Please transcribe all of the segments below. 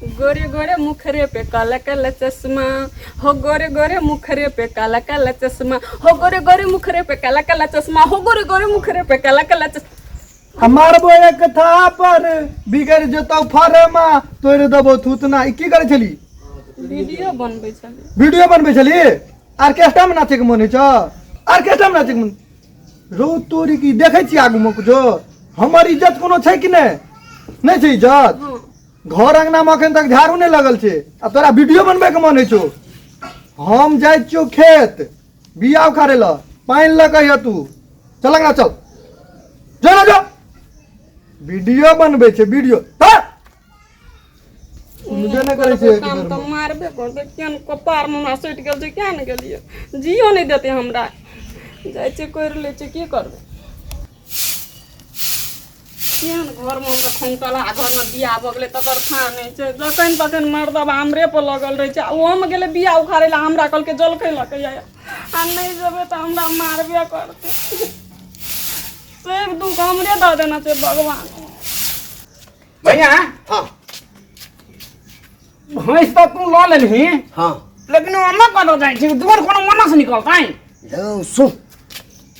गोरे गोरे मुखरे पे काला काला चश्मा, हो गोरे गोरे मुखरे पे काला काला चश्मा, हो गोरे गोरे मुखरे पे काला काला चश्मा, हो गोरे गोरे मुखरे पे काला काला चश्मा। आ मारबो एक थापर बिगड़ जेतौ फरमा तोड़ देबो थूतना। ई की करै छली? वीडियो बनबै छली। वीडियो बनबै छली? ऑर्केस्ट्रा में नाचे के मन होइ छौ? ऑर्केस्ट्रा में नाचे के मन रौ तोरी की देखै छी आगू में कुछो? हमर इज्जत कोनो छै कि नहि? नहि छै इज्जत? हँ। घर अंगना में अखन तक झाड़ू नहि लगल छै आ तोरा वीडियो बनबै के मन होइ छौ। हम जाइ छियौ खेत बिया उखाड़े लए, पानि लऽ कहिया तू चल अंगना चल, जो ना जो। वीडियो बनबै छै वीडियो तऽ सुनबे नहि करै छै। काम तऽ मारबे करतै। केहन कपारमे हमरा सटि गेल छै, किया ने गेलियै? जियो नहि देतै हमरा। जाइ छियै करि लै छियै, की करबै? केहन घरमे हमरा खोंटल आ घरमे बियाह भऽ गेलै तकर थाह नहि छै। जखन तखन मर्दबा हमरे पर लगल रहै छै। आ ओहोमे गेलै बियाह उखाड़ै लए, हमरा कहलकै जलखै लऽ के आइ, आ नहि जेबै तऽ हमरा मारबे करतै। सब दुख हमरे दऽ देना छै भगवान। भैया। हाँ। भैंस तऽ तू लऽ लेलही। हाँ। लेकिन ओ अम्मा कतऽ जाइ छै? दुआर कोनो मना से निकलतै? यौ सुन,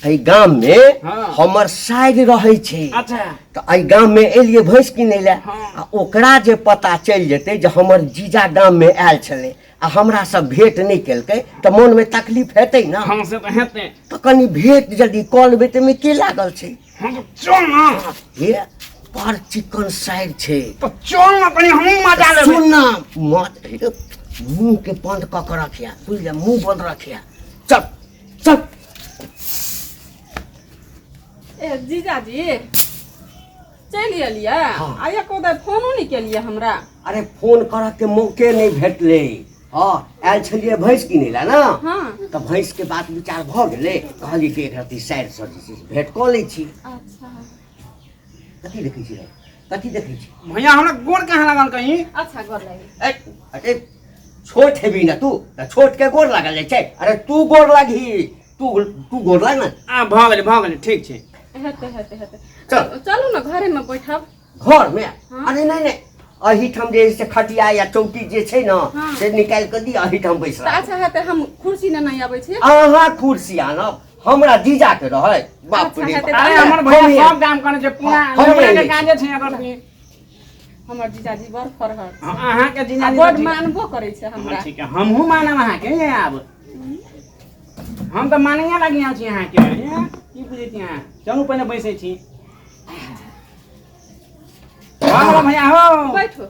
एहि गाम में हाँ। हमर साइड रहै छै। अच्छा। तऽ एहि गाम में एलियै भैंस किनै लए। हाँ। आ ओकरा जे पता चलि जेतै जे हमर जीजा गाम में आयल छलै आ हमरा सब भेंट नहि केलकै तऽ मन में तकलीफ हेतै ने? हाँ, से तऽ हेतै। तऽ कनि भेंट यदि कऽ लेबै तऽ एहिमे की लागल छै? हाँ, तऽ चल ना। हे, बड़ चिकन साइड छै। तऽ चल ना, कनि हमहूँ मजा लेबै। सुन ना, मत हे, मुँह के बंद कऽ के रखिया, बुझलियै? मुँह बंद रखिया। चल चल। ए जीजाजी, चलि एलियै? हाँ। आ एको बेर फोनो नहि केलियै हमरा। अरे, फोन करऽ के मौके नहि भेटलै। हँ, आयल छलियै भैंस किनै लए ने। हाँ। तऽ भैंस के बात विचार भऽ गेलै, कहलियै कि एक रत्ती साइड सँ जे छै से भेंट कऽ लै छी। अच्छा। कथी देखै छी रे? कथी देखै छी? भैया, हमरा गोर कहाँ लागल कहीं? अच्छा, गोर लागि। ए, अरे छोट हेबी ने तू तऽ छोट के गोर लागल जाइ छै? अरे तू गोर लागही, तू तू गोर लाग ने। आ भऽ गेलै, भऽ गेलै, ठीक छै। हेतै हेतै हेतै। चल। चलू ने, घरेमे बैठब। घर में? हाँ। अरे नहीं नहीं, एहिठाम जे से खटिया या चौकी जे छै ने, हाँ। से निकालि कऽ दिअ, एहिठाम बैस तऽ रहब। अच्छा हेतै, हम कुर्सी नेने आबै छी। अहाँ कुर्सी आनब, हमरा जीजा के रहै। बाप अच्छा, रे हेतै। बाप। अरे हमर हम भैया ही- सब काम करै छै पूरा। हम ही हमरा के आनै छी। काजे छै एकर भी। हमर जीजाजी बड़ फरहर। हाँ, अहाँके आ जीजाजी बड़ तऽ ठीक- मानबो करै छै हमरा। हाँ, ठीक है, हमहूँ मानब अहाँके। आब हम तऽ मानैए लागि छी अहाँके। हे, की बुझै छी अहाँ? चलू, पहिने बैसै छी। वाह वाह भैया हो। बैठू।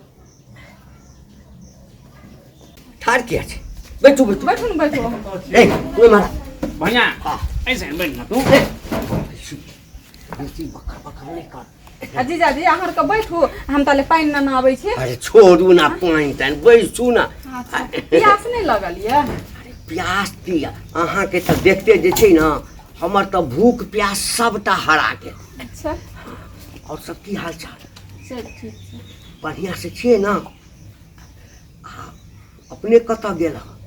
ठाढ़ किया छै? बैठू बैठू। बैठू ने, बैठू अहाँ। ए, तू एम्हर आ। भैया। हाँ। ऐसे बैठ ना तू। ए, बेसी बकर बकर नहि कर। आ जीजाजी, अहाँ आरके बैठू, हम ताले पानि नेने आबै छी। अरे छोड़ू ना पानि तानि, बैसू ना। अच्छा, प्यास नहि लगल यऽ? अरे प्यास की, अहाँके तऽ देखते जे छै ने हमर तऽ भूख प्यास सबटा हरा गेल। अच्छा। और सब की हाल चाल? सब ठीक छै। बढ़िआँ से छियै ने? आ अपने कतऽ गेल हँ?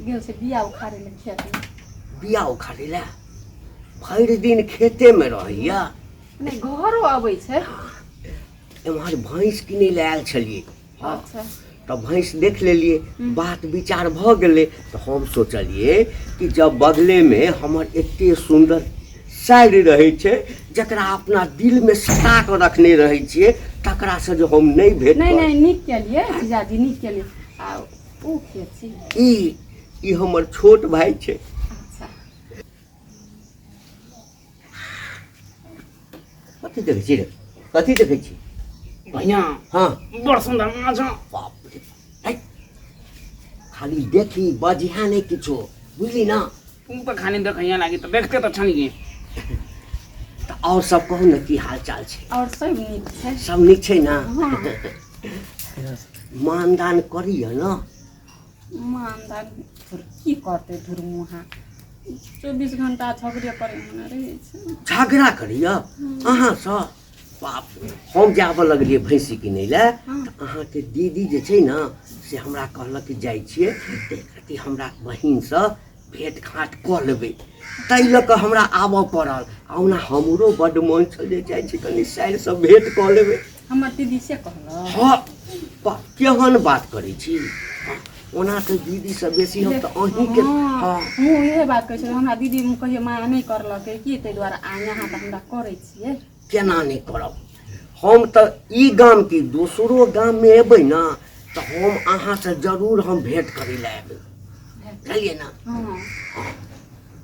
गेल छै बिया उखाड़े लए खेत मे। बिया उखाड़ै लए? भरि दिन खेतेमे रहैया? नहि, घरो अबै छै। एम्हर भैंस किनै लए आयल छलियै। हँ। अच्छा। तऽ भैंस देख लेलियै, बात विचार भऽ गेलै, तऽ हम सोचलियै कि जब बगलेमे हमर एते सुन्दर साइड रहै छै, जकरा अपना दिलमे सटा कऽ रखने रहै छियै, तकरासँ जे हम नहि भेट नहि करब। नहि, नीक केलियै जीजाजी, नीक केलियै। आ ओ के छी? ई ई हमर छोट भाय छै। अच्छा। कथी देखै छी रे? कथी देखै छी? भैया। हाँ। बड़ सुन्दर माछ। बाप रे, है, खाली देखी, बजिहा नहि किछो, बुझली ना? तू तऽ खाली देखैया लागी तऽ देखते तऽ छलियै। तऽ आओर सब कहू ने, की हाल चाल छै? आओर सब नीक छै। सब नीक छै ने? हाँ। मानदान करिय ने। मानदान धुर, की करतै धुरमुहा, 24 घंटा झगड़े करै मने रहै छै। झगड़ा करिय अहाँसँ? बाप रे, हम जे आबऽ लगलियै भैंसी किनै लए हाँ। तऽ अहाँके दीदी जे छै ने से हमरा कहलक कि जाइ छियै तऽ एक रत्ती हमरा बहिनसँ भेँट घाँट कऽ लेबै, ताहि लऽ कऽ हमरा आबऽ पड़ल। आ ओना हमरो बड्ड मोन छल जे जाइ छी कनि साइरसँ भेँट कऽ लेबै। हमर दीदी से कहलक? हँ, केहन बात करै छी? ओना तऽ दीदीसँ बेसी हम तऽ अहीँके। हँ, हमहूँ इहे बात कहै छलियै, हमरा दीदी कहियो माया नहि करलकै की, ताहि दुआरे आ यहाँ तऽ हमरा करै छियै। केना नहि करब? हम तऽ ई गाम की दोसरो गाममे एबै ने तऽ हम अहाँसँ जरूर हम भेँट करै लए एबै, बुझलियै ने? हँ।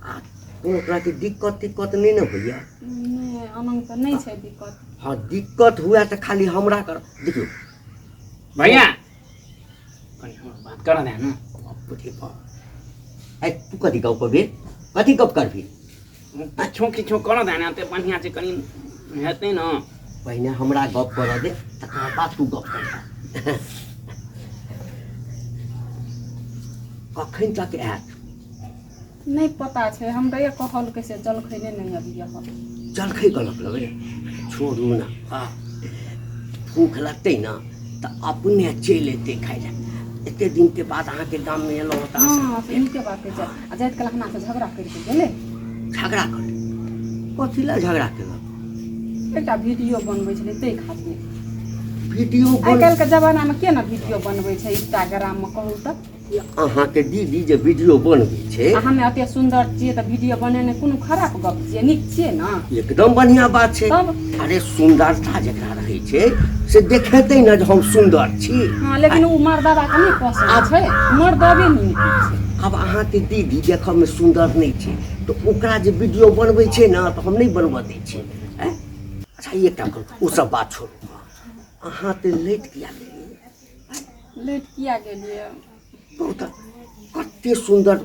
आ कोनो तरहके दिक्कत तिक्कत नहि ने होइए? नहि, अनंग तऽ नहि छै दिक्कत। हँ, दिक्कत हुए तऽ खाली हमरा कर देखियौ। भैया, कनि हमर बात करऽ दे ने। बाप रे बाप, आइ तू कथी गप करबी? कथी गप करबी? किछो किछो करऽ दे ने, एते बढ़िआँ छै, कनि हेतै ने। पहिने हमरा गप करऽ दे, तकर बाद तू गप कर। कखन तक आयत? नहि पता छै, हमरा कहलकै से जलखै नहि अबियै। जलखै कहलक लगै? छोड़ू ने, हँ, भूख लगतै ने तऽ अपने चलि एतै खाइ लए। एते दिनके बाद अहाँके गाममे एलहुँ तऽ हँ, से नीके बात छै। आ जाइत काल हमरा से झगड़ा करि कऽ गेलै। झगड़ा कर? कथी लए झगड़ा केलक? एकटा वीडियो बनबै छलै ताहि खातिर। वीडियो? आइ काल्हिके जमानामे के ने वीडियो बनबै छै इंस्टाग्राममे, कहू तऽ? अहाँके दीदी जे वीडियो बनबै छै। आ हमे एते सुन्दर छियै तऽ वीडियो बनेने कोनो खराब गप छियै? नीक छियै ने? एकदम बढ़िआँ बात छै। तब? अरे, सुन्दरता जेकरा रहै छै से देखेतै ने जे हम सुन्दर छी। हँ, लेकिन ओ मर्दाबा के नहि पसन्द छै, मर्दबे नीक छै। आब अहाँके दीदी देखऽमे सुन्दर नहि छै तऽ ओकरा जे वीडियो बनबै छै ने तऽ हम नहि बनबऽ दै छियै। आँय? अच्छा, एकटा करू, ओ सब बात छोड़ू। अहाँ तऽ लेट किया गेलियै? लेट किया गेलियै? कहू तऽ, कते सुन्दर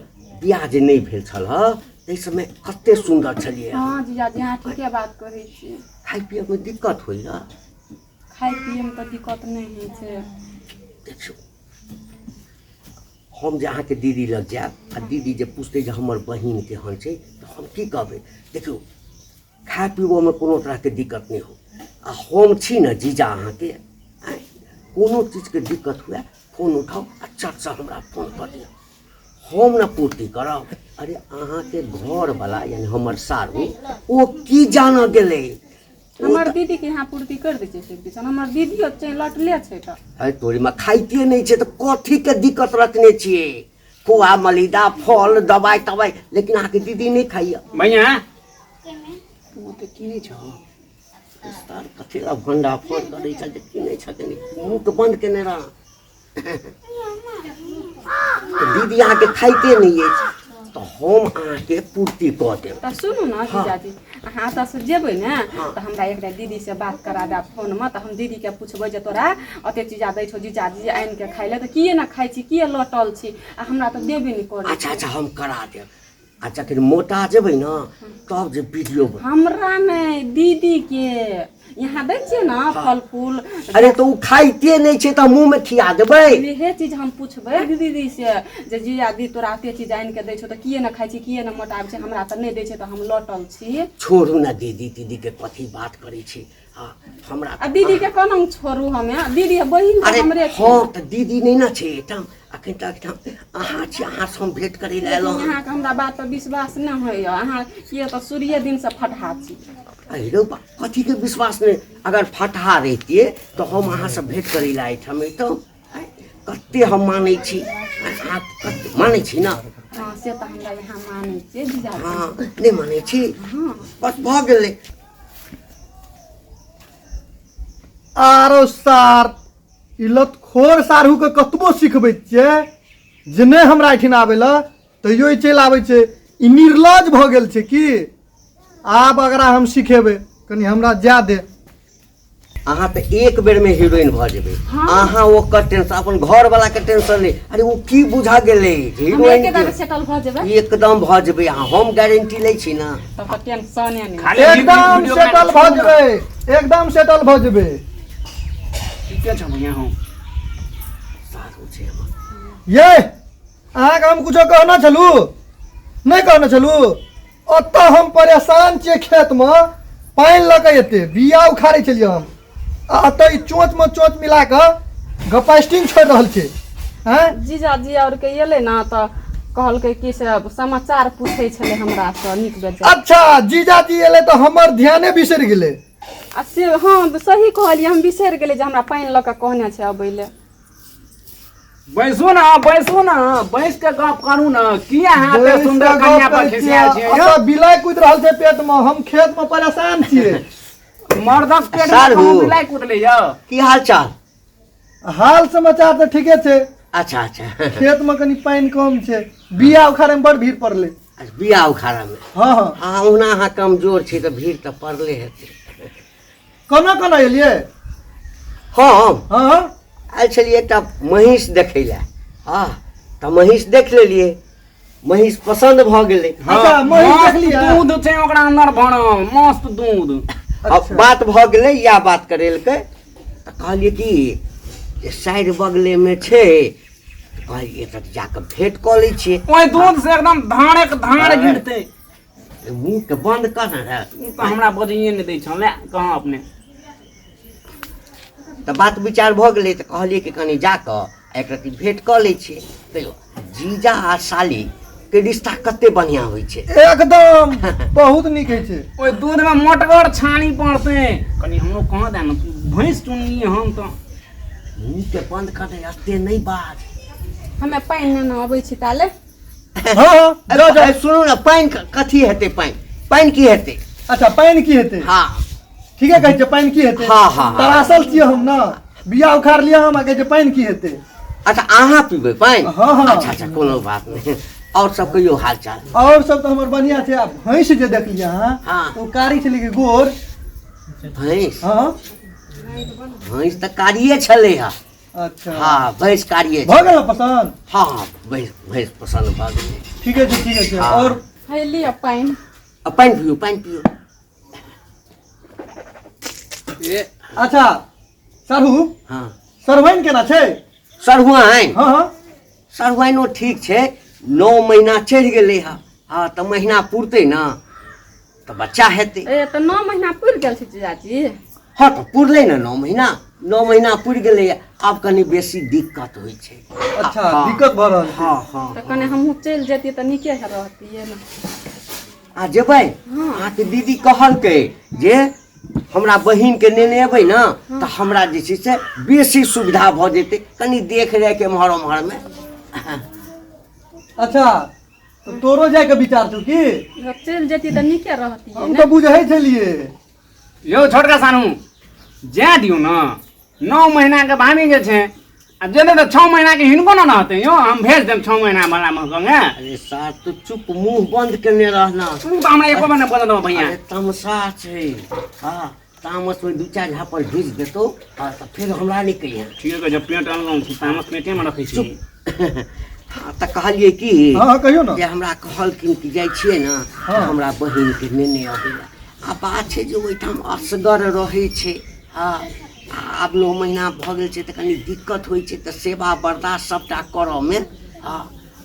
बियाह जे नहि भेल छल हँ ताहि समय कते सुन्दर छलियै अहाँ। हँ जीजाजी, अहाँ ठीके बात कहै छी। खाय पियैमे दिक्कत होइए? खाय पियैमे तऽ दिक्कत नहि होइ छै। देखियौ, हम जे अहाँके दीदी लग जायब आ दीदी जे पुछतै जे हमर बहिन केहन छै तऽ हम की कहबै? देखियौ, खाय पीबऽमे कोनो तरहके दिक्कत नहि हो आ हम छी ने जीजा अहाँके। आँय, कोनो चीजके दिक्कत हुए फोन उठाउ आ चटसँ हमरा फोन कऽ दिअ, हम ने पूर्ति करब। अरे, अहाँके घरवला यानी हमर सारू ओ की जानऽ गेलै? हमर दीदी के यहाँ पूर्ति कर दै छै सब किछु, हमर दीदियो छै, लटले छै तऽ। अरे तोरीमे, खाइते नहि छै तऽ कथीके दिक्कत रखने छियै? खोआ मलिदा फल दबाइ तबाइ, लेकिन अहाँके दीदी नहि खाइए। भैया, तू ओते किनै छौ? सर, कथी लए भंडा फोन करै छै जे किनै छथिन? मुँहके बन्द केने रह। तऽ दीदी अहाँके खाइते नहि अछि तऽ हम अहाँके पूर्ति कऽ देब। तऽ सुनू ने जीजाजी, अहाँ एतऽसँ जेबै ने तऽ हमरा एकटा दीदीसँ बात करा देब फोनमे, तऽ हम दीदीके पुछबै जे तोरा ओते चीज दै छौ जीजाजी आनि कऽ खाइ लए, तऽ किए ने खाइ छी, किए लटल छी, आ हमरा तऽ देबे नहि करै। अच्छा अच्छा, हम करा देब। आ जखन मोटा जेबै ने तब जे वीडियो हमरा नहि, दीदीके यहाँ दै छियै ने फल फूल। अरे, तऽ ओ खाइते नहि छै तऽ मुँहमे खिया देबै? इहे चीज हम पुछबै दीदी से जे जीजा दी तोरा एते चीज आनि के दै छौ तऽ किए ने खाइ छी, किए ने मोटाबै छै, हमरा तऽ नहि दै छै तऽ हम लटल छी। छोड़ू ने दीदी, दीदीके कथी बात करै छी? हँ, हमरा आ दीदी के कोना छोड़ू हमे? दीदी बहिन तऽ अरे हमरे छै। हँ, तऽ दीदी नहि ने छै एहिठाम अखन तक, एहिठाम अहाँ छी, अहाँसँ हम भेँट करै लए एलहुँ लेकिन हँ। अहाँके हमरा बात पर विश्वास नहि होइए, अहाँ किए तऽ शुरुए दिनसँ फटहा छी। अरे रौ बा, कथीके विश्वास नहि? अगर फटहा रहितियै तऽ हम अहाँसँ भेँट करै लए एहिठाम अयतहुँ? आँय, कते हम मानै छी। आँय, अहाँ कते मानै छी ने? हँ, से तऽ हमरा यहाँ मानै छियै जीजाजी। हँ, नहि मानै छी? हँ। बस भऽ गेलै। आरो सार, ई लतखोर साढ़ूके कतबो सिखबै छियै जे नहि हमरा एहिठिन आबै लए, तैयो ई चलि आबै छै। ई निर्लज भऽ गेल छै की? आब अगरा हम सिखेबै, कनि हमरा जाय दे। अहाँ तऽ एक बेर में हीरोइन भऽ जेबै। हाँ। अहाँ ओकर टेंशन, अपन घर वाला के टेंशन नहि। अरे, ओ की बुझा गेलै हम हीरोइन एके के? दामे सेटल भऽ जेबै। एकदम भऽ जेबै अहाँ, हम गारंटी लै छी ने। तब तऽ टेंशने नहि। खाली एकदम वीडियो बना सेटल कऽ भऽ छोड़ू ने। जेबै, एकदम सेटल भऽ जेबै। ठीके छौ भैया, हूँ। साधु छै हमर। ये, अहाँके हम कुछो कहने छलू? नहि कहने छलू? ओतऽ हम परेशान छियै, खेतमे पानि लऽ कऽ एते बिया उखाड़ै छलियै हम, आ एतऽ ई चोंचमे चोंच मिला कऽ गपास्टिंग छोड़ि रहल छै। आँय? जीजाजी आओर के एलै ने तऽ कहलकै कि से समाचार पूछै छलै हमरासँ नीक बेजाय। अच्छा, जीजाजी एलै तऽ हमर ध्याने बिसरि गेलै। आ से हँ, सही कहलियै, हम बिसरि गेलियै जे हमरा पानि लऽ कऽ कहने छै अबै लए। बैसू ने, बैसू ने, बैस के गप करू ने। किया अहाँ एते बैस सुंदर कऽ कन्या गप पर करै खिसियाल छियै। छियै यौ? एतऽ बिलाइ कुदि रहल छै पेट मे, हम खेत मे परेशान छियै। मर्दक पेट में साढ़ू। कोनो बिलाइ कुदलै यौ? की हाल चाल? हाल समाचार तऽ ठीके छै। अच्छा अच्छा। खेत मे कनि पानि कम छै, बिया उखाड़े मे बड़ भीड़ पड़लै। अच्छा, बिया उखाड़े मे? हँ हँ। हँ, ओहुना अहाँ कमजोर छी तऽ भीड़ तऽ पड़ले हेतै। कोना कोना एलियै? हम हँ, आयल छलियै एकटा महींष देखै लए। हँ, तऽ महींष देख लेलियै, महींष पसन्द भऽ गेलै। अच्छा, महींष मस्त देखलियै? दूध छै ओकरा अंदर भरल, मस्त दूध। अब अच्छा। बात भऽ गेलै, इएह बात करेलकै तऽ कहलियै कि जे साइड बगलेमे छै, तऽ कहलियै तऽ जाकऽ भेँट कऽ लै छियै। ओहि दूध से एकदम धारेक धार गिरतै। मुँहके बन्द कर ने रे। तू तऽ हमरा बजैए नहि दै छौ, ले कहाँ अपने। तऽ बात विचार भऽ गेलै तऽ कहलियै कि कनि जाकऽ एक रत्ती भेँट कऽ लै छियै। तैयो जीजा आ साली के रिश्ता कते बढ़िआँ होइ छै। एकदम बहुत नीक होइ छै। ओहि दूधमे मोटगर छानी पड़तै। कनि हमरो कहाँ दे ने, भैंस चुनलियै हम तऽ। मुँहके बन्द कर दे, एते नहि बाज। हमे पानि नेने अबै छी ताले। हँ हँ, जाउ जाउ। सुनू ने, पानि कथी हेतै? पानि पानि की हेतै? अच्छा, पानि की हेतै? हँ। ठीके कहै छियै, पानि की हेतै? हँ, हँ, हँ। तरासल छियै हम ने, बिया उखाड़ लिअ हम आ कहै छै पानि की हेतै। अच्छा, अहाँ पीबै पानि? हँ, हँ। अच्छा अच्छा, कोनो बात नहि। आओर सब कहियौ हाल चाल? आओर सब तऽ हमर बढ़िआँ छै। आ भैंस जे देखलियै अहाँ, हँ। ओ कारी छलै कि गोर? भैंस? हँ। भैंस तऽ कारिये छलै हँ। अच्छा। हँ, भैंस कारिये। भऽ गेल पसन्द? हँ हँ, भैंस भैंस पसन्द भऽ गेलै। ठीके छै, ठीके छै। हँ। आओर है लिअ पानि। आ पानि पियू, पानि पियू। ए। अच्छा सरहू। हँ। सरवैन केना छै? सरहुआइन? हँ हँ। सरहुआइनो ठीक छै, 9 महीना चढ़ि गेलै हँ। हँ, तऽ महीना पुरतै ने तऽ बच्चा हेतै। ए तऽ 9 महीना पुरि गेल छै जीजाजी? हँ, तऽ पुरलै ने 9 महीना, 9 महीना पुरि गेलैए। आब कनि बेसी दिक्कत होइ छै। अच्छा। हँ। दिक्कत भऽ रहल छै? हँ हँ। तऽ कनि हमहूँ चलि जैतियै तऽ नीके रहतियै ने। आ जेबै? हँ। अहाँके दीदी कहलकै जे हमरा बहिनके नेने अबै ने तऽ हमरा जे छै से बेसी सुविधा भऽ जेतै, कनि देख रेख एम्हर ओम्हरमे। अच्छा, तऽ तोरो जायके विचार छौ की? चलि जैतियै तऽ नीके रहतियै हम ने। तऽ बुझै छलियै। यौ छोटका सानू, जाए दियौ ने, 9 महीनाके भाभी जे छै आ जेतै तऽ 6 महीनाके हिनको ने रहतै यौ। हम भेज देब 6 महीना वाला मे संगे। अरे सार, तू चुप मुंह बंद केने रहना। तू तऽ हमरा एको बेर नहि बदल देबऽ भैया। अरे तमसा छै। हँ, तामस में दू चारि झापड़ घीच देतौ। हँ, तऽ फेर हमरा नहि कहिहें। ठीक है, जब पेट अनलहुँ छी, तामस पेटेमे रखै छी। हँ, तऽ कहलियै कि हँ हँ, कहियौ ने। जे हमरा कहलखिन कि जाइ छियै ने तऽ हँ। हमरा बहिनके नेने अबैया। आ बात छै जे ओहिठाम असगर रहै छै। हँ, आ आब 9 महीना भऽ गेल छै तऽ कनि दिक्कत होइ छै, तऽ सेवा बर्दाश्त सभटा करऽमे। हँ,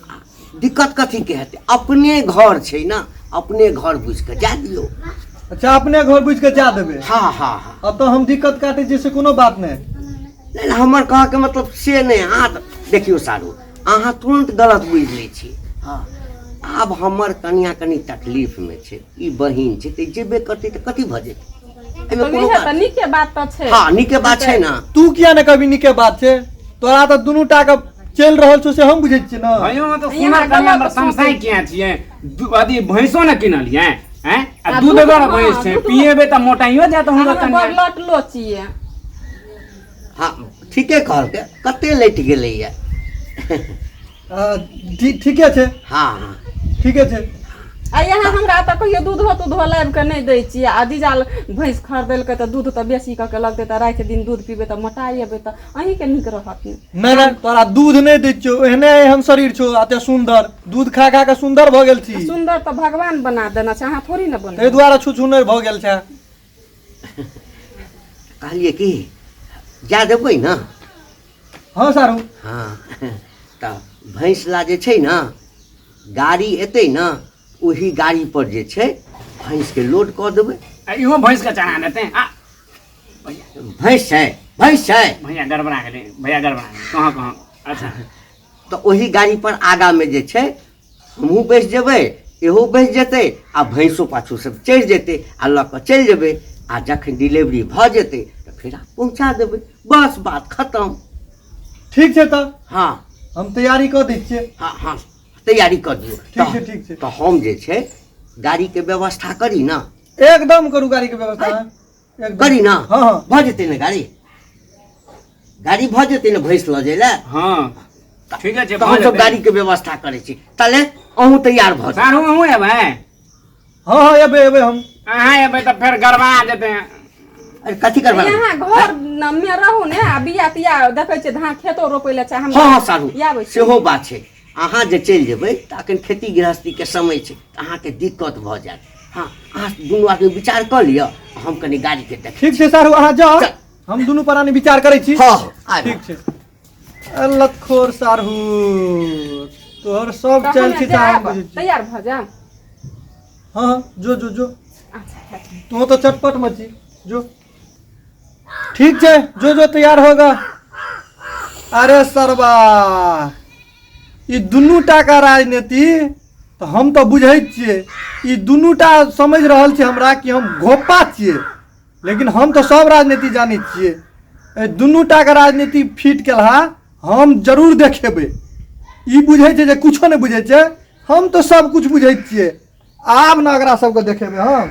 आ दिक्कत कथीके हेतै? अपने घर छै ने, अपने घर बुझि कऽ जा दियौ। अच्छा, अपने घर बुझि कऽ जा देबै? हँ हँ हँ। अब तऽ हम दिक्कत काटै छियै से कोनो बात नहि। नहि नहि, हमर कहऽके मतलब से नहि। अहाँ तऽ देखियौ सारू, अहाँ तुरन्त गलत बुझि लै छी। हँ, आब हमर कनिया कनि तकलीफमे छै, ई बहिन छै तऽ जेबे करतै तऽ कथी भऽ जेतै एहिमे? तऽ कोनो इएह तऽ बात नीके बात तऽ छै। हँ, नीके बात छै ने। तू किया ने कभी नीके बात छै? तोरा तऽ दुनू टा के चलि रहल छौ से हम बुझै छियै ने। भैयो तऽ यहाँ सुनर कन्या गलत पर तमसाइ सोचै किया छियै? अथी भैंसो ने किनलियै हैं आ आ दूध दूध, गर हँ, भैंस छै। दूध। पिएबै तऽ मोटाइयो जायत हुनकर हमे बड़ कन्या। लटलो छियै। हँ, ठीके कहलकै, कते लटि गेलैए। ठीके छै। हँ हँ। ठीके छै। आ यहाँ हमरा तऽ कहियो दूधो तूधो लाबि कऽ नहि दै छियै, आ जीजा भैंस खरीदेलकै तऽ दूध तऽ बेसी कऽ के लगतै, तऽ राति दिन दूध पीबै तऽ मोटाइ एबै, तऽ अहीँके नीक रहत ने। नहि नहि, तोरा दूध नहि दै छियौ, एहने एहन शरीर छौ, एते सुन्दर, दूध खा खा के सुन्दर भऽ गेल छी। सुन्दर तऽ भगवान बना देने छै, अहाँ थोड़ी ने ताहि बनेबै। दुआरे छुछुनर भऽ गेल छै। कहलियै कि जा देबै ने? हँ सारू। हँ, तऽ भैंस ला जे छै ने गाड़ी एतै ने, ओही गाड़ी पर जे छै भैंसके लोड कऽ देबै। आ इहो भैंस के चढ़ा देतै आ भैंस छै, भैंस छै। भैया गड़बड़ा गेलै, भैया गड़बड़ा गेलै, कहाँ कहाँ? अच्छा। तऽ ओही गाड़ी पर आगामे जे छै हमहूँ बैस जेबै, इहो बैस जेतै आ भैंसो पाछू सब चढ़ि जेतै आ लऽ कऽ चलि जेबै। आ जखन डिलीवरी भऽ जेतै तऽ फेर पहुँचा देबै, बस बात खतम। ठीक छै तऽ। हँ। हम तैयारी कऽ दै छियै। हँ हँ, तैयारी कऽ दियौ। ठीक छै, ठीक छै। तऽ हम जे छै गाड़ीके व्यवस्था करी ने? एकदम करू गाड़ीके व्यवस्था एकदम। करी ने? हँ हँ। भऽ जेतै ने गाड़ी? गाड़ी भऽ जेतै ने भैंस लऽ जाइ लए? हँ, ठीके छै। तऽ हमसब गाड़ीके व्यवस्था करै छी, ताले अहूँ तैयार भऽ जाउ। सारू, अहूँ एबै? हँ हँ, एबै एबै हम। अहाँ एबै तऽ फेर गड़बा जेतै। अरे, कथी करबै? यहाँ घर मे रहू ने, आ बिया तिया देखै छियै, धान खेतो रोपै लए चाहे हम। हँ हँ सारू, आबै छी। सेहो बात छै। अहाँ जे चलि जेबै तऽ अखन खेती गृहस्थीके समय छै, तऽ अहाँके दिक्कत भऽ जायत। हँ, अहाँ दुनू आदमी विचार कऽ लिअ, हम कनि गाड़ीके देख। ठीक छै सारू, अहाँ जाउ। चल। हम दुनू प्राणी विचार करै छी। हँ हँ, आबि। ठीक छै। लतखोर सारहू, तोहर सब तऽ चल हमे छी तऽ हम जायब, बुझै छी। तैयार भऽ जायब। हँ हँ, जो जो जो। अच्छा अच्छा। तू तऽ चटपट मची जो। ठीक छै, जो जो, तैयार होगा। अरे सरबा, ई दुनू टा का राजनीति तऽ हम तऽ बुझै छियै। ई दुनू टा समझि रहल छै हमरा कि हम घोपा छियै, लेकिन हम तऽ सब राजनीति जानै छियै। एहि दुनू टाके राजनीति फिट केलहा हम जरूर देखेबै। ई बुझै छै जे कुछो नहि बुझै छै, हम तऽ सब कुछ बुझै छियै। आब ने एकरा सबके देखेबै हम।